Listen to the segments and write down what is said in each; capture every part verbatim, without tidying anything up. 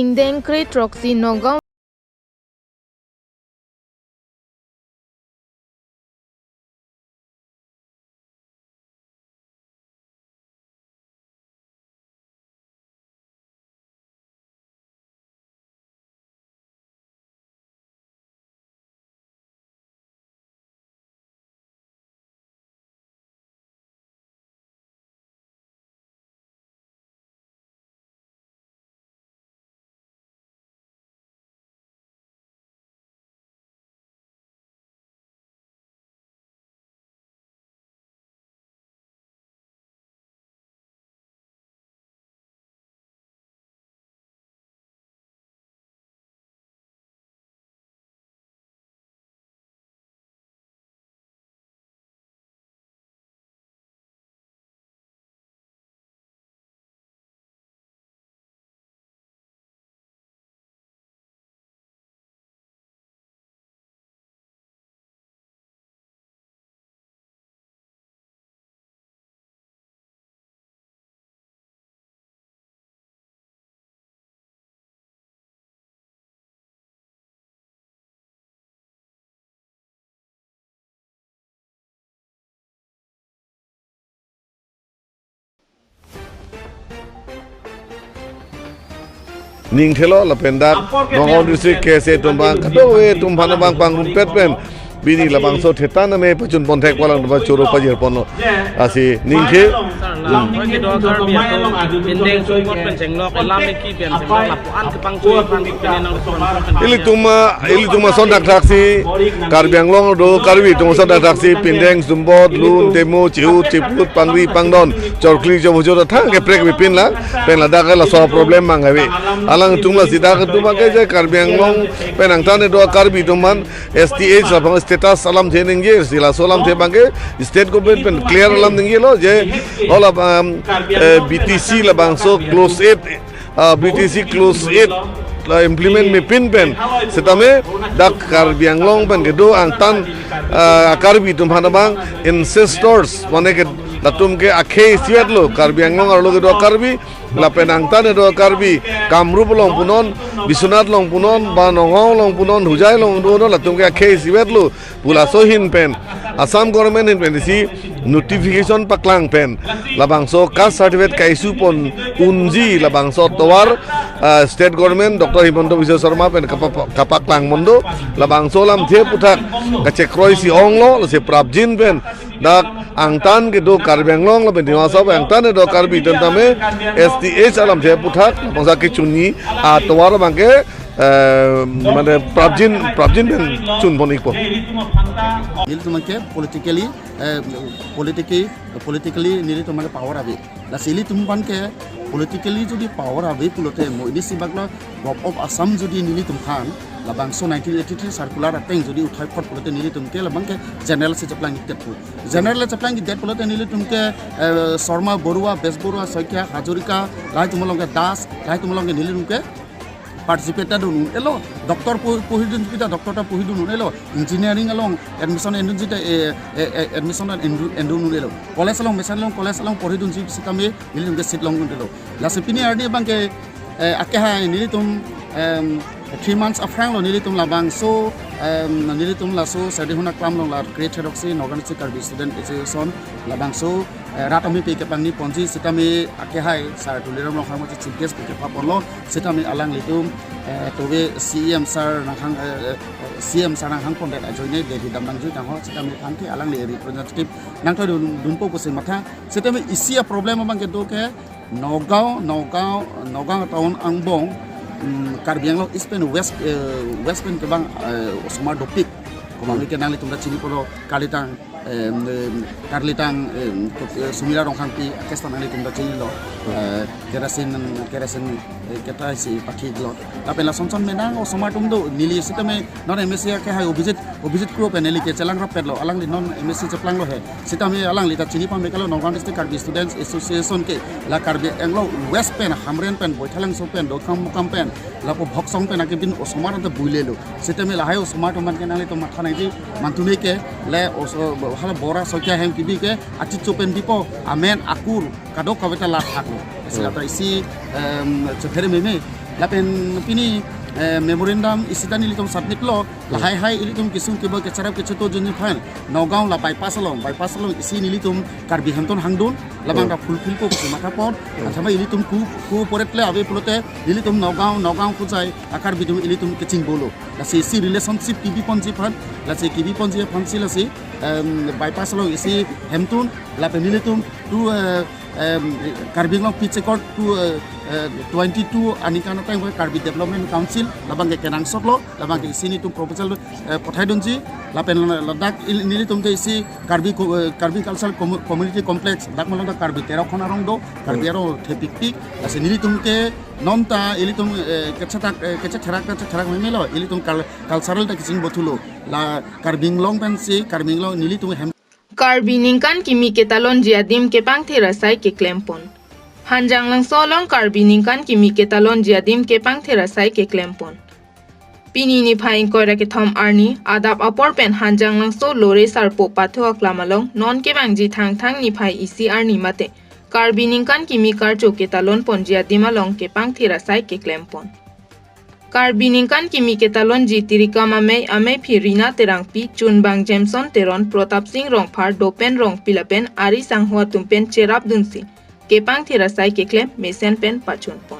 Ingdeng kre throksi Nagaon. Ning thelo lapen dak Nagaon district K S A atum abang kadokave atum aphan abang pangrumpet pen pini labangso theta name pachun pon thek palang ba choro pajir ponlo. Lasi ning the. Sir, la, hmm, koi kedo Karbi atum, indeng support pen chenglok, elam eki pen chenglok, lapu-an kepangchoi aphan pini nang support pen. Ilitum, ah, ilitum ason thakthak si Karbi Anglong do Karbi atum ason thakthak si pindeng, sumbot, lun, temo, chihut, chiput, pangri, pangdon, chorkli, chomujot, thang keprek bipin la, pen ladak laso problem mang ave. Alangtum lasi dak atum abang ke je Karbi Anglong pen angtan do Karbi atum aphan S T H labang status alamthe ningje, si laso alamthe abang ke state government pen clear alam ningjelo je, all of, um, eh, B T C labangso clause eight, ah, B T C clause eight la implement mepin pen, setame dak Karbi Anglong pen kedo angtan, ah, Karbi atum aphan abang ancestors, mane ke latum ke akhei isivet lo, Karbi Anglong arlo kedo Karbi, lapen angtan do Karbi, Kamrup along punon, Biswanath along punon, ba Nagaon along punon, Hojai along punon, latum ke akhei isivet lo pu laso ahin pen, Assam government ahin pen isi notification paklang pen, labangso caste certificate ka-issue pon unji labangso tovar, ah, state government Doctor Himanta Biswa Sarma pen kapa-, kapaklang mondo, labangso alamthe aputhak kachekroi si onglo, lasi prapjin pen dak angtan kedo Karbi Anglong lapen Dima Hasao angtan kedo Karbi atum tame S T H alamthe aputhak bangsa kechunji atovar abang ke, eh, mane prapjin, prapjin pen chun pon ikpo. Nelitum ke politically, eh, politiki-, politically nelitum ke power ave. Lasi ilitum aphan ke politically jodi power ave pulote mo ini sibak lo Govt of Assam jodi nelitum aphan labangso nineteen eighty-three circular ateng jodi uthai phot pulote nelitum ke labang ke general si cheplang idet pu. General cheplang idet pulote nelitum ke, eh, Sharma, Barua, Bej Barua, Saikia, Hazarika, lahai atum along ke Das, lahai atum along ke nelitum ke participate ta dun un-elo, doctor po-, pohidun jita doctor ta pohidun un-elo, engineering along admission endun jita, eh, eh, eh, admission endun, endun un-elo, college along mesen along college along pohidun ji setame nelitum ke seat long un-elo. Lasi pini arni abang ke, eh, akehai nelitum, em, three months aphrang lo nelitum labangso, em, nelitum laso Serdihun aklam along la create theroksi Nagaon District Karbi Student Association labangso, eh, rat amepi kepangni ponji setame akehai Sir Tuliram Ronghang mo chief guest pu kepha ponlo setame alanglitum, eh, tove C E M sir nanghang, eh, eh, C E M sir nanghang pondet ajoine Delhi dam nangjui tangho setame thank you alangli representative nangtoi dun, dunpo pusi matha setame isi aproblem abang kedo ke Nagaon, Nagaon, Nagaon town angbong, mm, Karbi Anglong East pen West, eh, West pen kevang, eh, osomar dopik. Komang ke nanglitum ta chini pulo Karlitang, em, em, Karlitang, em, kut-, eh, Sumira Ronghangpi akes ta nanglitum ta chinilo. Eh, kerosene, kerosene, eh, keta isi pathiklo. Lapen lason son menang osomar atum do, neli setame non M A C akehai Abhijit, Abhijit Kro pen neli ke chelang rapetlo, alangli non M A C cheplanglo he. Setame alangli ta chini pame kalo Nagaon District Karbi Students Association ke la Karbi Anglong West pen, Hamren pen, Baithalangso pen, Dokhang Mokam pen, lapu Bhoksong pen akebin osomar anta builelo. Setame lahai osomar atum aphan ke nanglitum matha nangji mantune ke le oso hala Bora Saikia hem kebi ke achicho pen bipo amen akur kadokave ta lathaklo. Sila ta isi, em, chephere meme, Lapen pini, eh, memorandum isi ta nelitum submit lo, lahai hai ilitum kesung keboi kacharap kacheto ajoine aphan, Nagaon la bypass along, bypass along isi nelitum Karbi hemtun hangdun, labang ta fulfill po pusi matha pon, athema ilitum ku, ku poret le ave pulote, ilitum Nagaon, Nagaon Hojai a-Karbi atum ilitum kachingbomlo. Lasi isi relationship kebi ponji aphan, lasi kebi ponji aphansi lasi, em, bypass along isi hemtun, lapen nelitum tu, eh, em, Karbi Anglong Peace Accord tu, eh, eh, twenty-two aningkan ateng Karbi Development Council labang ke kenangsot lo, labang ke isi nelitum proposal, eh, pathai dunji, lapen ladak il-, nelitum ke isi Karbi co-, eh, Karbi Cultural Com-, Community Complex, dak malom ta Karbi Tero Khon arong do, Karbi arong thepikpik, lasi nelitum ke non ta ilitum, eh, kachetak, eh, kachetherak, kachetherak memelo, ilitum kal-, cultural ta kachingbomthulo, la Karbi Anglong pensi, Karbi Anglong nelitum hem Karbi ningkan kimi ketalonji adim kepangthir asai keklem pon. Hanjanglangso along Karbi ningkan kimi ketalonji adim kepangthir asai keklem pon. Pini niphai ingkoi ra kethom arni, adap apor pen Hanjanglangso Lore Sarpo Pathu Aklam along non kevangji Thangthang niphai isi arni mate Karbi ningkan kimi karcho ketalon ponji adim along kepangthir asai keklem pon. Karbi ningkan kimi ketalonji tirikam amei ameiphi Rina Terangpi, chunbang Jameson Teron, Pratap Singh Rongphar, Dopen Rongpi lapen ari sangho atum pen cherap dunsi kepangthir asai keklem mesen pen pachun pon.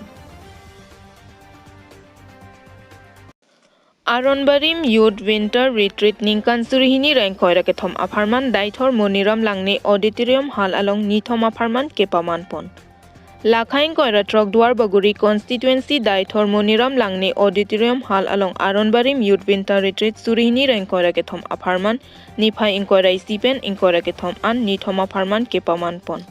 Aronbarim Youth Winter Retreat ningkan suri hini ra ingkoi ra kethom apharman Deithor Moniram Langne Auditorium Hall along nithom apharman kepaman pon. Lakha ingkoi ra throk Duarbagori Constituency Deithor Moniram Langne Auditorium Hall along Aronbarim Youth Winter Retreat suri hini ra ingkoi ra kethom apharman, niphai ingkoi ra isi pen ingkoi ra kethom an nithom apharman kepaman pon.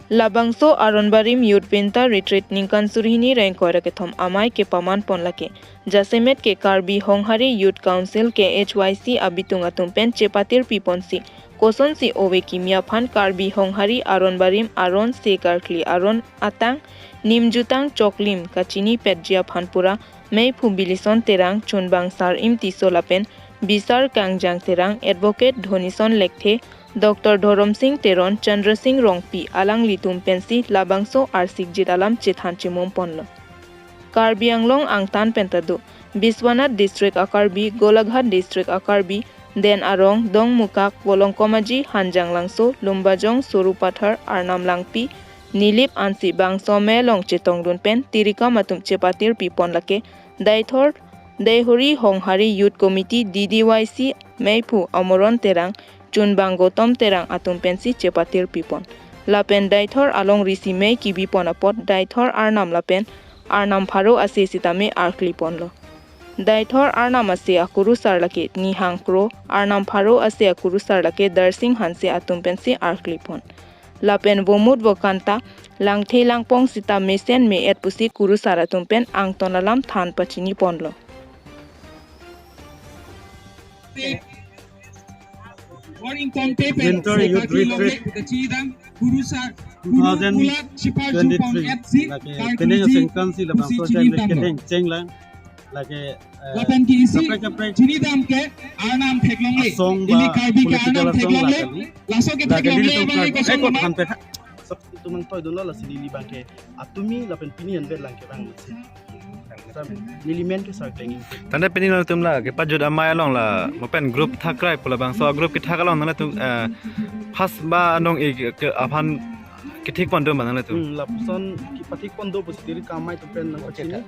Labangso Aronbarim Youth Winter Retreat ningkan suri hini ra ingkoi ra kethom amei kepaman pon lake jasemet ke Karbi Honghari Youth Council, K H Y C abitung atum pen chepatir pi ponsi, kosonsi ove kimi aphan Karbi Honghari Aronbarim aron, se karkli aron atang, nim jutang choklim kachini petji aphan pura meiphu Bilison Terang, chunbang Sarim Tisso lapen bisar Kangjang Terang, Advocate Dhonison Lekthe, Doctor Dhorom Singh Teron, Chandra Singh Rongpi alanglitum pensi labangso arsikjit alam chethan chemum ponlo. Karbi Anglong angtan pen ta do Biswanath District a-Karbi, Golaghat District a-Karbi, Den Arong, Dongmukak, Volongkom Aji, Hanjanglangso, Lumbajong, Sorupathar, Arnam Langpi, Nilip ansi bangso amei along chetongdun pen tirikam atum chepatir pi pon lake Deithor Deihori Honghari Youth Committee, D D Y C meiphu Amoron Terang, chunbang Gautam Terang atum pensi chepatir pi pon. Lapen Deithor alongri si mei kebi pon apot Deithor Arnam lapen Arnam Pharo ase sitame arkli ponlo. Deithor Arnam ase akurusar lake Nihang Kro, Arnam Pharo ase akurusar lake Darsing Hanse atum pensi arkli pon. Lapen vomut vokan ta langthe langpong sita mesen me-et pusi kurusar atum pen angton alam than pachini ponlo. Winter Youth Retreat two thousand twenty-three. Lake pening asengkan si labangso chai ketheng chenglang. Lake, eh, lapen ke isi kaprek kaprek chini dam ke Arnam theklongle. Asong ba political asong la kali. Laso ke lake theklongle nelitum abang ke ekot koson han pe kha. Sab itum nangtoi dunlo, lasi neli abang ke atumi lapen pini anvet lang ke abang. Neli men ke Sar Kleng Ingti. Tangte pini nangtum la kepajut amei along la mo pen group thakrai pu labangso group kethak along nangtum, eh, first ba anong-e ke aphan kethik pon do ma nangtum. Hmm, lapuson kepathik pon do pusi tirikam amei atum pen nang pachini.